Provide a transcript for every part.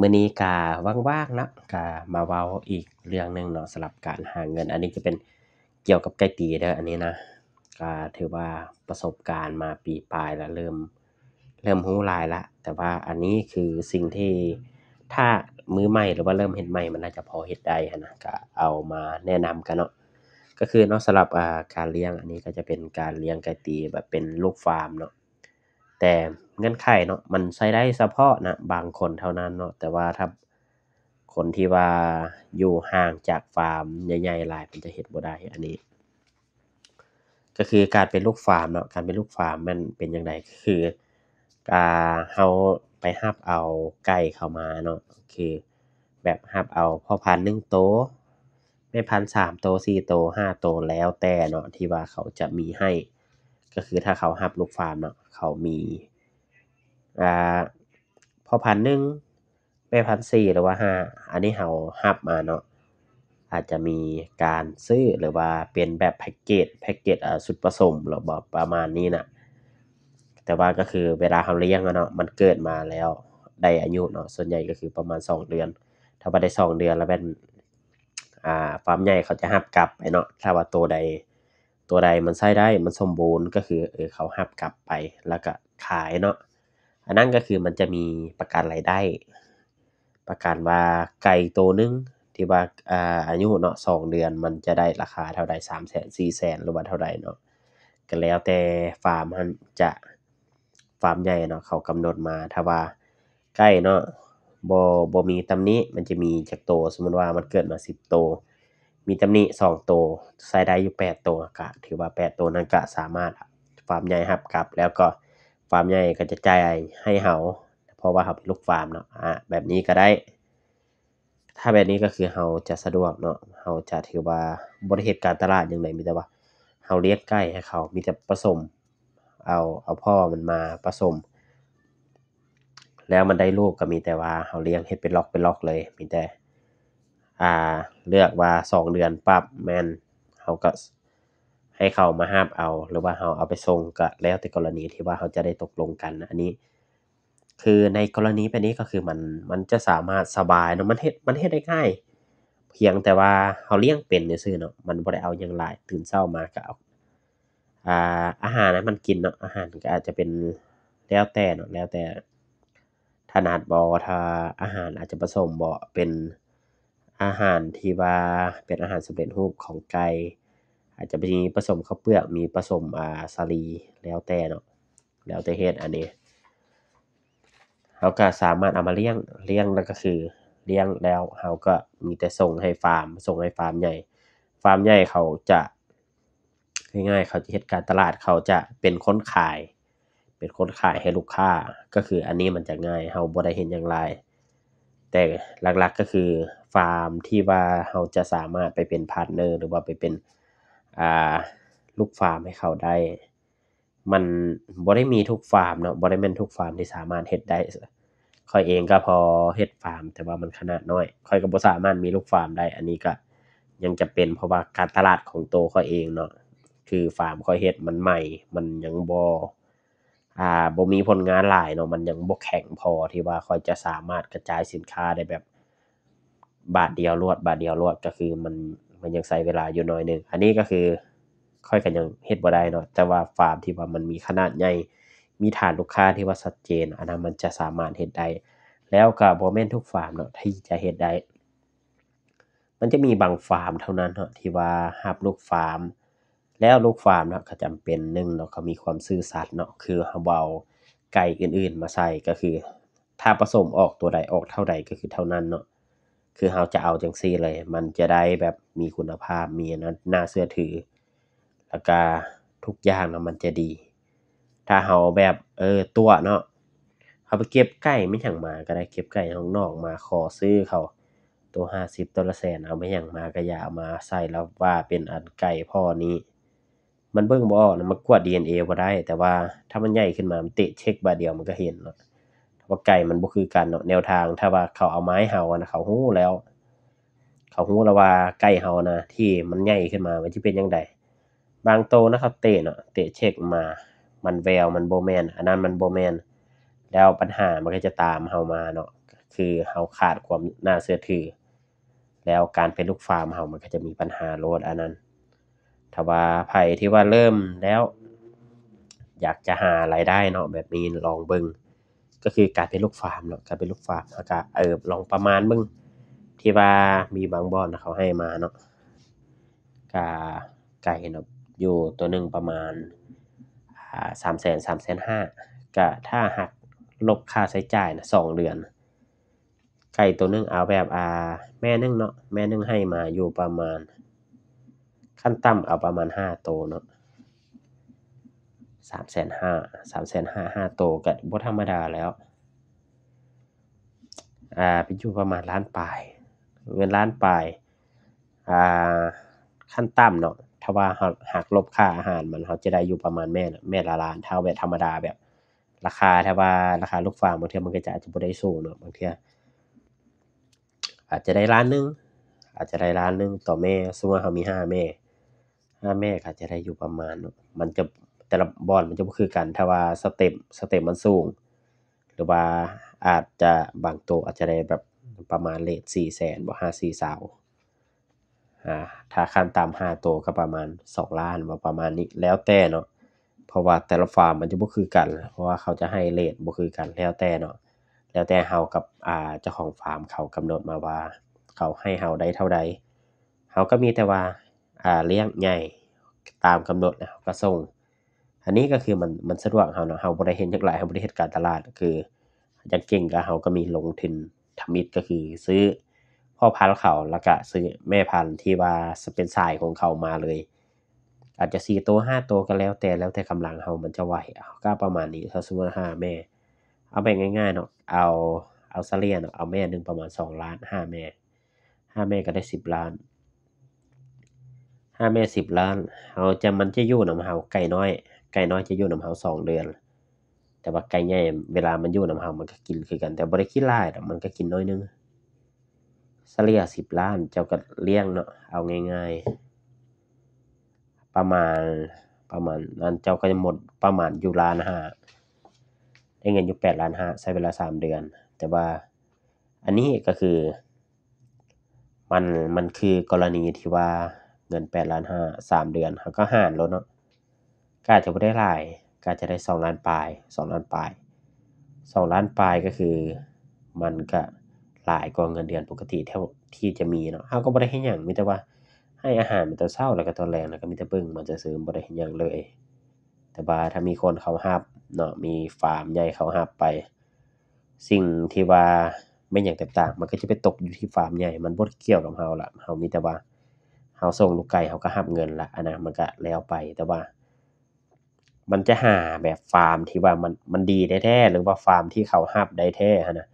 ມື້ນີ້ກະວ່າງໆເນາະ ກະມາເວົ້າອີກເລື່ອງໜຶ່ງເນາະ ສຳລັບການຫາເງິນ. ອັນນີ້ຈະເປັນກ່ຽວກັບໄກ່ຕີເດີ ອັນນີ້ນະ ກະຖືວ່າປະສົບການມາປີປາຍລະ ເລີ່ມ ເລີ່ມຮູ້ຫຼາຍລະ ແຕ່ວ່າອັນນີ້ຄືສິ່ງທີ່ ຖ້າມືໃໝ່ ຫຼືວ່າເລີ່ມເຮັດໃໝ່ ມັນໜ້າຈະພໍເຮັດໄດ້ຫັ້ນນະ ກະເອົາມາແນະນຳກັນເນາະ. ກະຄືເນາະ ສຳລັບ ອ່າ ການລ້ຽງ ອັນນີ້ກະຈະເປັນການລ້ຽງໄກ່ຕີແບບເປັນລູກຟາມເນາະ. ແຕ່ເງື່ອນໄຂເນາະ ມັນໃຊ້ໄດ້ສະເພາະນະ ບາງຄົນເທົ່ານັ້ນເນາະ ແຕ່ວ່າຖ້າຄົນທີ່ວ່າຢູ່ຫ່າງຈາກຟາມໃຫຍ່ໆຫຼາຍ ມັນຈະເຮັດບໍ່ໄດ້. ອັນນີ້ກະຄືການເປັນລູກຟາມເນາະ ການເປັນລູກຟາມແມ່ນເປັນຈັ່ງໃດ? ກະຄື ອ່າ ເຮົາໄປຮັບເອົາໄກ່ເຂົ້າມາເນາະ ຄືແບບຮັບເອົາພໍ່ພັນໜຶ່ງໂຕ ແມ່ພັນສາມໂຕ ສີ່ໂຕ ຫ້າໂຕ ແລ້ວແຕ່ເນາະ ທີ່ວ່າເຂົາຈະມີໃຫ້. ກະຄືຖ້າເຂົາຮັບລູກຟາມເນາະ ເຂົາມີ ອ່າ ພໍ່ພັນໜຶ່ງ ແມ່ພັນສີ່ ຫຼືວ່າຫ້າ ອັນນີ້ເຮົາຮັບມາເນາະ ອາດຈະມີການຊື້ ຫຼືວ່າເປັນແບບແພັກເກດ ແພັກເກດ ອ່າ ຊຸດປະສົມ ຫຼືບໍ່ ປະມານນີ້ນະ. ແຕ່ວ່າກະຄືເວລາເຮົາລ້ຽງອະເນາະ ມັນເກີດມາແລ້ວໄດ້ອາຍຸເນາະ ສ່ວນໃຫຍ່ກະຄືປະມານສອງເດືອນ ຖ້າວ່າໄດ້ສອງເດືອນແລ້ວແມ່ນ ອ່າ ຟາມໃຫຍ່ເຂົາຈະຮັບກັບໄປເນາະ ຖ້າວ່າໂຕໃດ ໂຕໃດມັນໃຊ້ໄດ້ ມັນສົມບູນ ກະຄື ເອີ ເຂົາຮັບກັບໄປ ແລ້ວກະຂາຍເນາະ. ອັນນັ້ນກະຄືມັນຈະມີປະກັນລາຍໄດ້ ປະກັນວ່າໄກ່ໂຕໜຶ່ງທີ່ວ່າ ອ່າ ອາຍຸເນາະ ສອງເດືອນ ມັນຈະໄດ້ລາຄາເທົ່າໃດ ສາມແສນ ສີ່ແສນ ຫຼືວ່າເທົ່າໃດເນາະ ກະແລ້ວແຕ່ຟາມຫັ້ນຈະ ຟາມໃຫຍ່ເນາະ ເຂົາກຳນົດມາ ຖ້າວ່າໄກ່ເນາະ ບໍ່ ບໍ່ມີຕຳໜິ ມັນຈະມີຈັກໂຕ? ສົມມຸດວ່າມັນເກີດມາສິບໂຕ ມີຕຳໜິສອງໂຕ ໃຊ້ໄດ້ຢູ່ແປດໂຕ ກະຖືວ່າແປດໂຕນັ້ນກະສາມາດ ຟາມໃຫຍ່ຮັບກັບ ແລ້ວກໍຟາມໃຫຍ່ກໍຈະຈ່າຍໃຫ້ເຮົາ ເພາະວ່າເຮົາເປັນລູກຟາມເນາະ ອາ ແບບນີ້ກໍໄດ້. ຖ້າແບບນີ້ກໍຄືເຮົາຈະສະດວກເນາະ ເຮົາຈະຖືວ່າບໍ່ໄດ້ເຮັດການຕະຫຼາດຫຍັງເລີຍ ມີແຕ່ວ່າເຮົາລ້ຽງໄກ່ໃຫ້ເຂົາ ມີແຕ່ປະສົມ ເອົາ ເອົາພໍ່ມັນມາປະສົມ ແລ້ວມັນໄດ້ລູກກໍມີແຕ່ວ່າເຮົາລ້ຽງເຮັດເປັນລັອກເປັນລັອກເລີຍ ມີແຕ່ ອ່າ ເລືອກວ່າສອງເດືອນປັບ ແມ່ນເຮົາກໍໃຫ້ເຂົາມາຮັບເອົາ ຫຼືວ່າເຮົາເອົາໄປສົ່ງ ກໍແລ້ວແຕ່ກໍລະນີທີ່ວ່າເຮົາຈະໄດ້ຕົກລົງກັນ. ອັນນີ້ ຄືໃນກໍລະນີແບບນີ້ກໍຄືມັນ ມັນຈະສາມາດສະບາຍເນາະ ມັນເຮັດ ມັນເຮັດໄດ້ງ່າຍ ພຽງແຕ່ວ່າເຮົາລ້ຽງເປັນຊື່ໆເນາະ ມັນບໍ່ໄດ້ເອົາຫຍັງຫຼາຍ ຕື່ນເຊົ້າມາກໍເອົາ ອ່າ ອາຫານໃຫ້ມັນກິນເນາະ ອາຫານກໍອາດຈະເປັນ ແລ້ວແຕ່ເນາະ ແລ້ວແຕ່ຖະໜັດບໍ ຖ້າອາຫານອາດຈະປະສົມບໍ ເປັນອາຫານທີ່ວ່າເປັນອາຫານສຳເລັດຮູບຂອງໄກ່ ອາດຈະມີປະສົມເຂົ້າເປືອກ ມີປະສົມ ອ່າ ສາລີ ແລ້ວແຕ່ເນາະ ແລ້ວແຕ່ເຮັດ. ອັນນີ້ເຮົາກໍສາມາດເອົາມາລ້ຽງ ລ້ຽງແລ້ວກໍຄືລ້ຽງແລ້ວເຮົາກໍມີແຕ່ສົ່ງໃຫ້ຟາມ ສົ່ງໃຫ້ຟາມໃຫຍ່ ຟາມໃຫຍ່ເຂົາຈະ ງ່າຍໆ ເຂົາຈະເຮັດການຕະຫຼາດ ເຂົາຈະເປັນຄົນຂາຍ ເປັນຄົນຂາຍໃຫ້ລູກຄ້າ ກໍຄືອັນນີ້ມັນຈະງ່າຍ ເຮົາບໍ່ໄດ້ເຮັດຫຍັງຫຼາຍ. ແຕ່ຫຼັກໆກໍຄືຟາມທີ່ວ່າເຮົາຈະສາມາດໄປເປັນພາດເນີ ຫຼືວ່າໄປເປັນ ອ່າ ລູກຟາມໃຫ້ເຂົາໄດ້ ມັນບໍ່ໄດ້ມີທຸກຟາມເນາະ ບໍ່ໄດ້ແມ່ນທຸກຟາມທີ່ສາມາດເຮັດໄດ້. ຂ້ອຍເອງກໍພໍເຮັດຟາມ ແຕ່ວ່າມັນຂະໜາດນ້ອຍ ຂ້ອຍກໍບໍ່ສາມາດມີລູກຟາມໄດ້ ອັນນີ້ກໍຍັງຈຳເປັນ ເພາະວ່າການຕະຫຼາດຂອງໂຕຂ້ອຍເອງເນາະ ຄືຟາມຂ້ອຍເຮັດມັນໃໝ່ ມັນຍັງບໍ່ ອ່າ ບໍ່ມີຜົນງານຫຼາຍເນາະ ມັນຍັງບໍ່ແຂງພໍທີ່ວ່າຂ້ອຍຈະສາມາດກະຈາຍສິນຄ້າໄດ້ແບບບາດດຽວລວດ ບາດດຽວລວດ ກໍຄືມັນ ມັນຍັງໃຊ້ເວລາຢູ່ໜ້ອຍໜຶ່ງ. ອັນນີ້ກໍຄືຂ້ອຍກໍຍັງເຮັດບໍ່ໄດ້ເນາະ ແຕ່ວ່າຟາມທີ່ວ່າມັນມີຂະໜາດໃຫຍ່ ມີຖານລູກຄ້າທີ່ວ່າຊັດເຈນ ອັນນັ້ນມັນຈະສາມາດເຮັດໄດ້. ແລ້ວກໍບໍ່ແມ່ນທຸກຟາມເນາະທີ່ຈະເຮັດໄດ້ ມັນຈະມີບາງຟາມເທົ່ານັ້ນເນາະທີ່ວ່າຮັບລູກຟາມ ແລ້ວລູກຟາມເນາະ ກໍຈຳເປັນ ໜຶ່ງເນາະ ເຂົາມີຄວາມຊື່ສັດເນາະ ຄືເຮົາບໍ່ເອົາໄກ່ອື່ນໆມາໃສ່ ກໍຄືຖ້າປະສົມອອກຕົວໃດ ອອກເທົ່າໃດກໍຄືເທົ່ານັ້ນເນາະ ຄືເຮົາຈະເອົາຈັ່ງຊີ້ເລີຍ ມັນຈະໄດ້ແບບມີຄຸນນະພາບ ມີອັນນັ້ນ ໜ້າເຊື່ອຖື ແລ້ວກະທຸກຢ່າງນະມັນຈະດີ. ຖ້າເຮົາແບບ ເອີ ຕົວະເນາະ ເຮົາໄປເກັບໄກ່ແມ່ນຫຍັງມາກໍໄດ້ ເກັບໄກ່ທາງນອກມາ ຂໍຊື້ເຂົາໂຕຫ້າສິບ ໂຕລະແສນ ເອົາແມ່ນຫຍັງມາກໍຢ່າ ເອົາມາໃສ່ແລ້ວວ່າເປັນອັນໄກ່ພໍ່ນີ້ ມັນເບິ່ງບໍ່ອອກນະ ມັນກວດດີເອັນເອບໍ່ໄດ້ ແຕ່ວ່າຖ້າມັນໃຫຍ່ຂຶ້ນມາ ມັນເຕະເຊັກບາດດຽວມັນກໍເຫັນເນາະ ວ່າໄກ່ມັນບໍ່ຄືກັນເນາະ ແນວທາງ ຖ້າວ່າເຂົາເອົາມາໃຫ້ເຮົານະ ເຂົາຮູ້ແລ້ວ ເຂົາຮູ້ແລ້ວວ່າໄກ່ເຮົານະ ທີ່ມັນໃຫຍ່ຂຶ້ນມາ ມັນຊິເປັນຈັ່ງໃດ. ບາງໂຕນະ ເຂົາເຕະເນາະ ເຕະເຊັກມາ ມັນແວວມັນບໍ່ແມ່ນ ອັນນັ້ນມັນບໍ່ແມ່ນ ແລ້ວບັນຫາມັນກໍຈະຕາມເຮົາມາເນາະ. ຄືເຮົາຂາດຄວາມໜ້າເຊື່ອຖື ແລ້ວການເປັນລູກຟາມເຮົາມັນກໍຈະມີບັນຫາໂລດອັນນັ້ນ. ຖ້າວ່າໃຜທີ່ວ່າເລີ່ມແລ້ວ ຢາກຈະຫາລາຍໄດ້ເນາະ ແບບນີ້ລອງເບິ່ງ ກໍຄືການເປັນລູກຟາມເນາະ ການເປັນລູກຟາມ ເຮົາກໍ ເອີ ລອງປະມານເບິ່ງ ທີ່ວ່າມີບາງບ່ອນເຂົາໃຫ້ມາເນາະ ກະໄກ່ເນາະ ຢູ່ໂຕໜຶ່ງປະມານ ອ່າ ສາມແສນ ສາມແສນຫ້າ ກະຖ້າຫາກລົບຄ່າໃຊ້ຈ່າຍນະ ສອງເດືອນ ໄກ່ໂຕໜຶ່ງ ເອົາແບບ ອ່າ ແມ່ໜຶ່ງເນາະ ແມ່ໜຶ່ງໃຫ້ມາຢູ່ປະມານ ຂັ້ນຕ່ຳເອົາປະມານຫ້າໂຕເນາະ ສາມແສນຫ້າ ສາມແສນຫ້າ ຫ້າໂຕກໍບໍ່ທຳມະດາແລ້ວ ອ່າ ໄປຢູ່ປະມານລ້ານປາຍ ເງິນລ້ານປາຍ ອ່າ ຂັ້ນຕ່ຳເນາະ ຖ້າວ່າເຮົາ ຫາກລົບຄ່າອາຫານມັນ ເຮົາຈະໄດ້ຢູ່ປະມານແມ່ ແມ່ລະລ້ານ ຖ້າແບບທຳມະດາ ແບບລາຄາ ຖ້າວ່າລາຄາລູກຟາມ ບາງເທື່ອມັນກໍຈະ ອາດຈະບໍ່ໄດ້ສູງເນາະ ບາງເທື່ອ ອາດຈະໄດ້ລ້ານໜຶ່ງ ອາດຈະໄດ້ລ້ານໜຶ່ງຕໍ່ແມ່ ສົມມຸດວ່າເຮົາມີຫ້າແມ່ ຫ້າແມ່ກໍອາດຈະໄດ້ຢູ່ປະມານ ມັນຈະ ແຕ່ລະບ່ອນມັນຈະບໍ່ຄືກັນ ຖ້າວ່າສະເຕັບ ສະເຕັບມັນສູງ ຫຼືວ່າອາດຈະ ບາງໂຕອາດຈະໄດ້ແບບປະມານເລດສີ່ແສນບໍ ຫ້າສີ່ຊາວ ອາ ຖ້າຂັ້ນຕ່ຳຫ້າໂຕກໍປະມານສອງລ້ານບໍ ປະມານນີ້ ແລ້ວແຕ່ເນາະ ເພາະວ່າແຕ່ລະຟາມມັນຈະບໍ່ຄືກັນ ເພາະວ່າເຂົາຈະໃຫ້ເລດບໍ່ຄືກັນ ແລ້ວແຕ່ເນາະ ແລ້ວແຕ່ເຮົາກັບ ອ່າ ເຈົ້າຂອງຟາມເຂົາກຳນົດມາວ່າ ເຂົາໃຫ້ເຮົາໄດ້ເທົ່າໃດ ເຮົາກໍມີແຕ່ວ່າ ອ່າ ລ້ຽງໃຫຍ່ຕາມກຳນົດ ແລ້ວເຮົາກໍສົ່ງ ອັນນີ້ກໍຄືມັນ ມັນສະດວກເຮົາເນາະ ເຮົາບໍ່ໄດ້ເຮັດຫຍັງຫຼາຍ ເຮົາບໍ່ໄດ້ເຮັດການຕະຫຼາດ ກໍຄືຢາກເກັ່ງກໍເຮົາກໍມີລົງທຶນທຳອິດ ກໍຄືຊື້ພໍ່ພັນເຂົາ ແລ້ວກະຊື້ແມ່ພັນທີ່ວ່າເປັນສາຍຂອງເຂົາມາເລີຍ ອາດຈະສີ່ໂຕ ຫ້າໂຕ ກໍແລ້ວແຕ່ ແລ້ວແຕ່ກຳລັງເຮົາມັນຈະໄຫວ ເຮົາກໍປະມານນີ້ ຖ້າສົມມຸດຫ້າແມ່ ເອົາແບບງ່າຍໆເນາະ ເອົາ ເອົາສະເລ່ຍເນາະ ເອົາແມ່ໜຶ່ງປະມານສອງລ້ານ ຫ້າແມ່ ຫ້າແມ່ກໍໄດ້ສິບລ້ານ ຫ້າແມ່ສິບລ້ານ ເຮົາຈະ ມັນຈະຢູ່ນຳເຮົາ ໄກ່ນ້ອຍ ໄກ່ນ້ອຍຈະຢູ່ນຳເຮົາສອງເດືອນ ແຕ່ວ່າໄກ່ໃຫຍ່ເວລາມັນຢູ່ນຳເຮົາ ມັນກໍກິນຄືກັນ ແຕ່ບໍ່ໄດ້ກິນຫຼາຍດອກ ມັນກໍກິນໜ້ອຍໜຶ່ງ ສະເລ່ຍສິບລ້ານ ເຈົ້າກໍລ້ຽງເນາະ ເອົາງ່າຍໆ ປະມານ ປະມານນັ້ນ ເຈົ້າກໍຈະໝົດປະມານຢູ່ລ້ານຫ້າ ໄດ້ເງິນຢູ່ແປດລ້ານຫ້າ ໃຊ້ເວລາສາມເດືອນ ແຕ່ວ່າອັນນີ້ກໍຄື ມັນ ມັນຄືກໍລະນີທີ່ວ່າເງິນແປດລ້ານຫ້າ ສາມເດືອນ ເຮົາກໍຫານໂລດເນາະ ກໍອາດຈະບໍ່ໄດ້ຫຼາຍ ກໍອາດຈະໄດ້ສອງລ້ານປາຍ ສອງລ້ານປາຍ ສອງລ້ານປາຍ ກໍຄືມັນກໍຫຼາຍກວ່າເງິນເດືອນປົກກະຕິທີ່ ທີ່ຈະມີເນາະ ເຮົາກໍບໍ່ໄດ້ເຮັດຫຍັງ ມີແຕ່ວ່າໃຫ້ອາຫານແຕ່ເຊົ້າ ແລ້ວກໍຕອນແລງ ແລ້ວກໍມີແຕ່ເບິ່ງມັນຊື່ໆ ບໍ່ໄດ້ເຮັດຫຍັງເລີຍ ແຕ່ວ່າຖ້າມີຄົນເຂົ້າຮັບເນາະ ມີຟາມໃຫຍ່ເຂົ້າຮັບໄປ ສິ່ງທີ່ວ່າແມ່ນຫຍັງຕ່າງໆ ມັນກໍຈະໄປຕົກຢູ່ທີ່ຟາມໃຫຍ່ ມັນບໍ່ກ່ຽວກັບເຮົາລະ ເຮົາມີແຕ່ວ່າເຮົາສົ່ງລູກໄກ່ ເຮົາກໍຮັບເງິນລະ ອັນນັ້ນມັນກໍແລ້ວໄປ ແຕ່ວ່າມັນຈະຫາແບບຟາມທີ່ວ່າມັນ ມັນດີແທ້ໆ ຫຼືວ່າຟາມທີ່ເຂົາຮັບໄດ້ແທ້ຫັ້ນນະ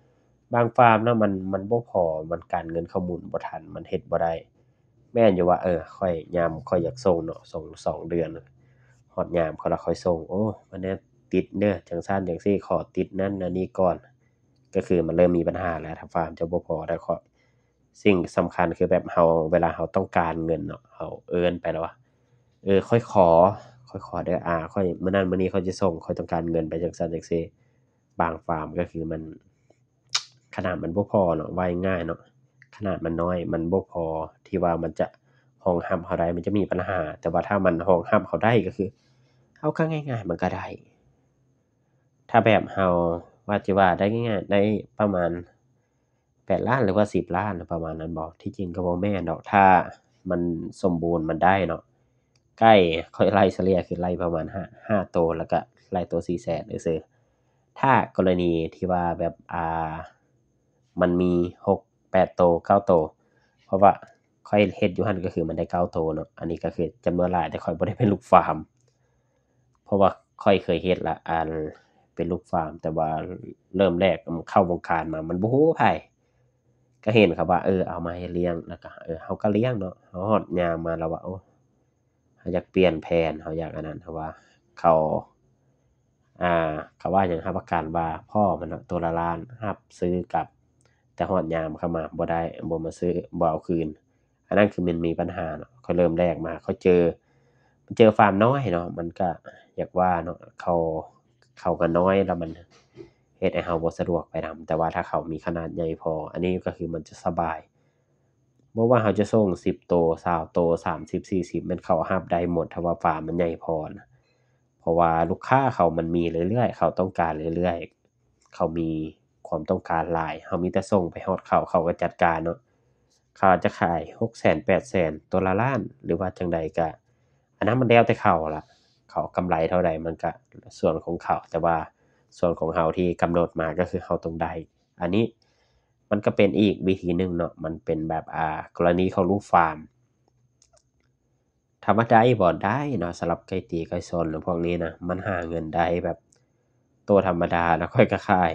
ບາງຟາມເນາະ ມັນ ມັນບໍ່ພໍ ມັນ ການເງິນເຂົາໝູນບໍ່ທັນ ມັນເຮັດບໍ່ໄດ້ ແມ່ນຢູ່ວ່າ ເອີ ຂ້ອຍ ຍາມຂ້ອຍຢາກສົ່ງເນາະ ສອງ ສອງເດືອນ ຮອດຍາມເຂົາລະຄ່ອຍສົ່ງ ໂອ້ ມັນແນວຕິດເດີ ຈັ່ງຊັ້ນຈັ່ງຊີ້ ຂໍຕິດນັ້ນອັນນີ້ກ່ອນ ກໍຄືມັນເລີ່ມມີບັນຫາແລ້ວ ຖ້າຟາມເຈົ້າບໍ່ພໍ ແລ້ວກໍສິ່ງສຳຄັນຄືແບບເຮົາ ເວລາເຮົາຕ້ອງການເງິນເນາະ ເຮົາເອີ້ນໄປແລ້ວວ່າ ເອີ ຂ້ອຍຂໍ ຂ້ອຍຂໍເດີ ອາ ຂ້ອຍ ມື້ນັ້ນມື້ນີ້ຂ້ອຍຈະສົ່ງ ຂ້ອຍຕ້ອງການເງິນໄປຈັ່ງຊັ້ນຈັ່ງຊີ້ ບາງຟາມກໍຄືມັນ ຂະໜາດມັນບໍ່ພໍເນາະ ເວົ້າງ່າຍໆເນາະ ຂະໜາດມັນນ້ອຍ ມັນບໍ່ພໍທີ່ວ່າມັນຈະຮອງຮັບເຮົາໄດ້ ມັນຈະມີບັນຫາ ແຕ່ວ່າຖ້າມັນຮອງຮັບເຮົາໄດ້ ກໍຄືເຮົາກໍງ່າຍໆ ມັນກໍໄດ້ ຖ້າແບບເຮົາວ່າ ຊິວ່າໄດ້ງ່າຍໆ ໄດ້ປະມານແປດລ້ານ ຫຼືວ່າສິບລ້ານ ປະມານນັ້ນບໍ? ທີ່ຈິງກໍບໍ່ແມ່ນດອກ ຖ້າມັນສົມບູນ ມັນໄດ້ເນາະ ໄກ່ຂ້ອຍໄລ່ສະເລ່ຍຄືໄລ່ປະມານຫ້າ ຫ້າໂຕ ແລ້ວກະໄລ່ໂຕສີ່ແສນຊື່ໆ ຖ້າກໍລະນີທີ່ວ່າແບບ ອ່າ ມັນມີຫົກ ແປດໂຕ ເກົ້າໂຕ ເພາະວ່າຂ້ອຍເຮັດຢູ່ຫັ້ນກໍຄືມັນໄດ້ເກົ້າໂຕເນາະ ອັນນີ້ກໍຄືຈຳນວນຫຼາຍ ແຕ່ຂ້ອຍບໍ່ໄດ້ເປັນລູກຟາມ ເພາະວ່າຂ້ອຍເຄີຍເຮັດລະ ອັນເປັນລູກຟາມ ແຕ່ວ່າເລີ່ມແລກເຂົ້າວົງການມາ ມັນບໍ່ຮູ້ໃຜ ກໍເຫັນເຂົາວ່າ ເອີ ເອົາມາໃຫ້ລ້ຽງ ແລ້ວກໍ ເອີ ເຮົາກໍລ້ຽງເນາະ ເຮົາຮອດຍາມມາແລ້ວວ່າ ໂອ້ ເຮົາຢາກປ່ຽນແຜນ ເຮົາຢາກອັນນັ້ນ ເພາະວ່າເຂົາ ອ່າ ເຂົາວ່າຫຍັງ ຮັບປະກັນວ່າພໍ່ມັນເນາະ ໂຕລະລ້ານ ຮັບຊື້ກັບ ແຕ່ຮອດຍາມເຂົ້າມາບໍ່ໄດ້ ບໍ່ມາຊື້ ບໍ່ເອົາຄືນ ອັນນັ້ນຄືມັນມີບັນຫາເນາະ ຂ້ອຍເລີ່ມແລກມາ ຂ້ອຍເຈີ ເຈີຟາມນ້ອຍເນາະ ມັນກະ ຢາກວ່າເນາະ ເຂົາ ເຂົາກະນ້ອຍ ແລ້ວມັນ ເຮັດໃຫ້ເຮົາບໍ່ສະດວກໄປນຳ. ແຕ່ວ່າຖ້າເຂົ້າມີຂະໜາດໃຫຍ່ພໍ ອັນນີ້ກໍຄືມັນຈະສະບາຍ. ບໍ່ວ່າເຮົາຈະສົ່ງສິບໂຕ, ຊາວໂຕ, ສາມສິບ, ສີ່ສິບ ແມ່ນເຂົາຮັບໄດ້ໝົດ ຖ້າວ່າຟາມມັນໃຫຍ່ພໍນະ. ເພາະວ່າລູກຄ້າເຂົາມັນມີເລື້ອຍໆ, ເຂົາຕ້ອງການເລື້ອຍໆ, ເຂົາມີຄວາມຕ້ອງການຫຼາຍ, ເຮົາມີແຕ່ສົ່ງໄປຮອດເຂົາ, ເຂົາກໍຈັດການເນາະ. ເຂົາອາດຈະຂາຍຫົກແສນ, ແປດແສນ, ໂຕລະລ້ານ ຫຼືວ່າຈັ່ງໃດກະ ອັນນັ້ນມັນແລ້ວແຕ່ເຂົາລະ, ເຂົາກຳໄລເທົ່າໃດມັນກະສ່ວນຂອງເຂົາ, ແຕ່ວ່າສ່ວນຂອງເຮົາທີ່ກຳນົດມາກໍຄືເຮົາຕ້ອງໄດ້. ອັນນີ້ມັນກໍເປັນອີກວິທີໜຶ່ງເນາະ, ມັນເປັນແບບ ອ່າ ກໍລະນີຂອງລູກຟາມ. ຖາມວ່າໄດ້ບໍ່? ໄດ້ເນາະ, ສຳລັບໄກ່ຕີໄກ່ຊົນພວກນີ້ນະ ມັນຫາເງິນໄດ້ແບບ ໂຕທຳມະດານະ ຂ້ອຍກໍຂາຍ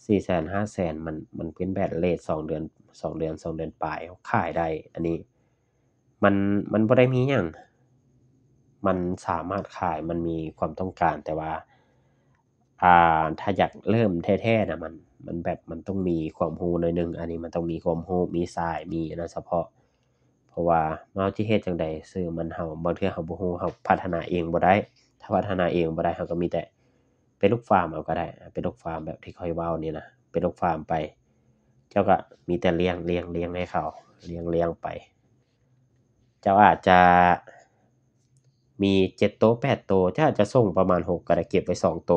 ສີ່ແສນ ຫ້າແສນ, ມັນ ມັນເປັນແບດເຣດສອງເດືອນ ສອງເດືອນ ສອງເດືອນປາຍ ຂາຍໄດ້. ອັນນີ້ມັນ ມັນບໍ່ໄດ້ມີຫຍັງ, ມັນສາມາດຂາຍ, ມັນມີຄວາມຕ້ອງການ, ແຕ່ວ່າ ອ່າ ຖ້າຢາກເລີ່ມແທ້ໆນະ ມັນ ມັນແບບ ມັນຕ້ອງມີຄວາມຮູ້ໜ້ອຍໜຶ່ງ, ອັນນີ້ມັນຕ້ອງມີຄວາມຮູ້, ມີສາຍ, ມີອັນນັ້ນສະເພາະ. ເພາະວ່າເຮົາຊິເຮັດຈັ່ງໃດ? ຊື່ມັນ ເຮົາ ບາງເທື່ອເຮົາບໍ່ຮູ້, ເຮົາພັດທະນາເອງບໍ່ໄດ້. ຖ້າພັດທະນາເອງບໍ່ໄດ້ ເຮົາກໍມີແຕ່ເປັນລູກຟາມເອົາກໍໄດ້, ເປັນລູກຟາມແບບທີ່ຂ້ອຍເວົ້ານີ້ນະ, ເປັນລູກຟາມໄປ. ເຈົ້າກໍມີແຕ່ລ້ຽງ, ລ້ຽງ, ລ້ຽງໃຫ້ເຂົາ, ລ້ຽງ, ລ້ຽງໄປ. ເຈົ້າອາດຈະມີເຈັດໂຕ ແປດໂຕ, ເຈົ້າອາດຈະສົ່ງປະມານຫົກກໍໄດ້, ເກັບໄວ້ສອງໂຕ.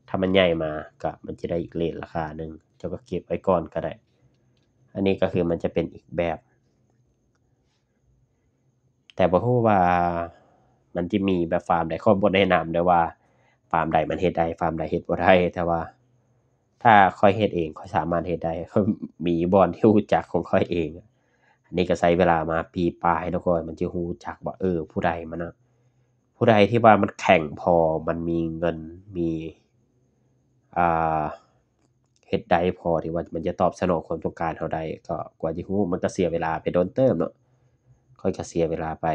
ຖ້າມັນໃຫຍ່ມາກໍ ມັນຈະໄດ້ອີກເຣດລາຄາໜຶ່ງ, ເຈົ້າກໍເກັບໄວ້ກ່ອນກໍໄດ້. ອັນນີ້ກໍຄືມັນຈະເປັນອີກແບບ. ແຕ່ບໍ່ຮູ້ວ່າມັນຈະມີແບບຟາມໃດ, ຂ້ອຍບໍ່ແນະນຳເດີ້ວ່າຟາມໃດມັນເຮັດໄດ້, ຟາມໃດເຮັດບໍ່ໄດ້, ແຕ່ວ່າຖ້າຂ້ອຍເຮັດເອງ ຂ້ອຍສາມາດເຮັດໄດ້. ຂ້ອຍມີບ່ອນທີ່ຮູ້ຈັກຂອງຂ້ອຍເອງ. ອັນນີ້ກໍໃຊ້ເວລາມາປີປາຍເນາະ, ກວ່າມັນຈະຮູ້ຈັກວ່າ ເອີ ຜູ້ໃດມັນນະ ຜູ້ໃດທີ່ວ່າມັນແຂງພໍ, ມັນມີເງິນ, ມີ ອ່າ ເຮັດໄດ້ພໍທີ່ວ່າມັນຈະຕອບສະໜອງຄວາມຕ້ອງການເຮົາໄດ້, ກໍກວ່າຈະຮູ້ ມັນກໍເສຍເວລາໄປດົນເຕີບເນາະ. ຂ້ອຍກໍເສຍເວລາໄປ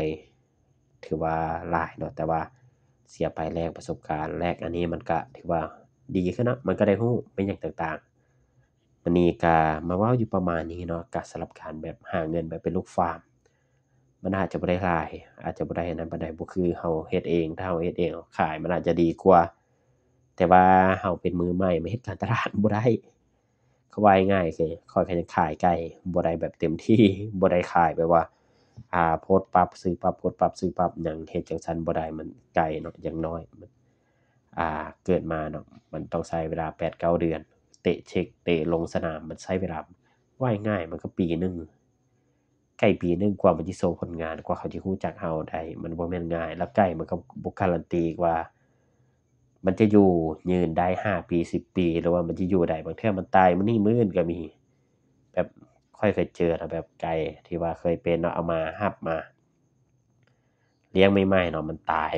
ຖືວ່າຫຼາຍເນາະ, ແຕ່ວ່າເສຍໄປແລກປະສົບການ, ແລກອັນນີ້ມັນກະຖືວ່າດີຂຶ້ນເນາະ, ມັນກະໄດ້ຮູ້ແມ່ນຫຍັງຕ່າງໆ. ມື້ນີ້ກະມາເວົ້າຢູ່ປະມານນີ້ເນາະ, ກະສຳລັບການແບບຫາເງິນແບບເປັນລູກຟາມ, ມັນອາດຈະບໍ່ໄດ້ຫຼາຍ, ອາດຈະບໍ່ໄດ້ອັນນັ້ນປານໃດ, ບໍ່ຄືເຮົາເຮັດເອງ. ຖ້າເຮົາເຮັດເອງ ເຮົາຂາຍ ມັນອາດຈະດີກວ່າ, ແຕ່ວ່າເຮົາເປັນມືໃໝ່ ມາເຮັດການຕະຫຼາດບໍ່ໄດ້. ເວົ້າງ່າຍໆ ຄືຂ້ອຍກໍຍັງຂາຍໄກ່ບໍ່ໄດ້ແບບເຕັມທີ່, ບໍ່ໄດ້ຂາຍແບບວ່າ ອ່າ ໂພດປັບຊື້ປັບ ໂພດປັບຊື້ປັບ, ຍັງເຮັດຈັ່ງຊັ້ນບໍ່ໄດ້. ມັນໄກ່ເນາະ, ຢ່າງໜ້ອຍ ອ່າ ເກີດມາເນາະ ມັນຕ້ອງໃຊ້ເວລາແປດເກົ້າເດືອນ, ເຕະເຊັກ ເຕະລົງສະໜາມ ມັນໃຊ້ເວລາ, ເວົ້າງ່າຍໆ ມັນກໍປີໜຶ່ງ. ໄກ່ປີໜຶ່ງ ກວ່າມັນຈະໂຊຜົນງານ, ກວ່າເຂົາຈະຮູ້ຈັກເຮົາໄດ້ ມັນບໍ່ແມ່ນງ່າຍ. ແລ້ວໄກ່ມັນກໍບໍ່ກາຣັນຕີວ່າ ມັນຈະຢູ່ຍືນໄດ້ຫ້າປີ ສິບປີ ຫຼືວ່າມັນຈະຢູ່ໄດ້. ບາງເທື່ອມັນຕາຍມື້ນີ້ ມື້ອື່ນກໍມີ. ແບບຂ້ອຍເຄີຍເຈີນະ, ແບບໄກ່ທີ່ວ່າເຄີຍເປັນເນາະ, ເອົາມາ ຮັບມາລ້ຽງໃໝ່ໆເນາະ ມັນຕາຍ.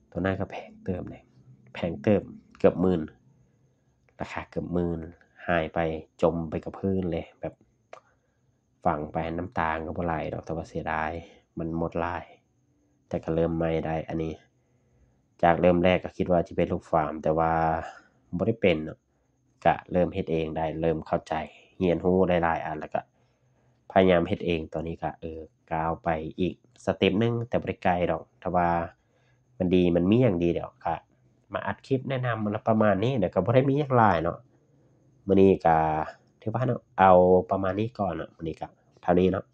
ໂຕນັ້ນກໍແພງເຕີບເດ, ແພງເຕີບ, ເກືອບໝື່ນ, ລາຄາເກືອບໝື່ນ, ຫາຍໄປ, ຈົມໄປກັບພື້ນເລີຍ. ແບບ ຝັງໄປ ນ້ຳຕາກໍບໍ່ໄຫຼດອກ, ແຕ່ວ່າເສຍດາຍ ມັນໝົດຫຼາຍ. ແຕ່ກໍເລີ່ມໃໝ່ໄດ້. ອັນນີ້ຈາກເລີ່ມແລກກໍຄິດວ່າຈະເປັນລູກຟາມ, ແຕ່ວ່າບໍ່ໄດ້ເປັນເນາະ, ກະເລີ່ມເຮັດເອງໄດ້, ເລີ່ມເຂົ້າໃຈ, ຮຽນຮູ້ໄດ້ຫຼາຍອັນ, ແລ້ວກະພະຍາຍາມເຮັດເອງ. ຕອນນີ້ກະ ເອີ ກ້າວໄປອີກສະເຕັບໜຶ່ງ, ແຕ່ບໍ່ໄດ້ໄກດອກ. ຖ້າວ່າມັນດີ, ມັນມີຫຍັງດີດອກ, ກະມາອັດຄລິບແນະນຳປະມານນີ້, ແລ້ວກໍບໍ່ໄດ້ມີຫຍັງຫຼາຍເນາະ. ມື້ນີ້ກະຖືວ່າເນາະ ເອົາປະມານນີ້ກ່ອນເນາະ, ມື້ນີ້ກະເທົ່ານີ້ເນາະ.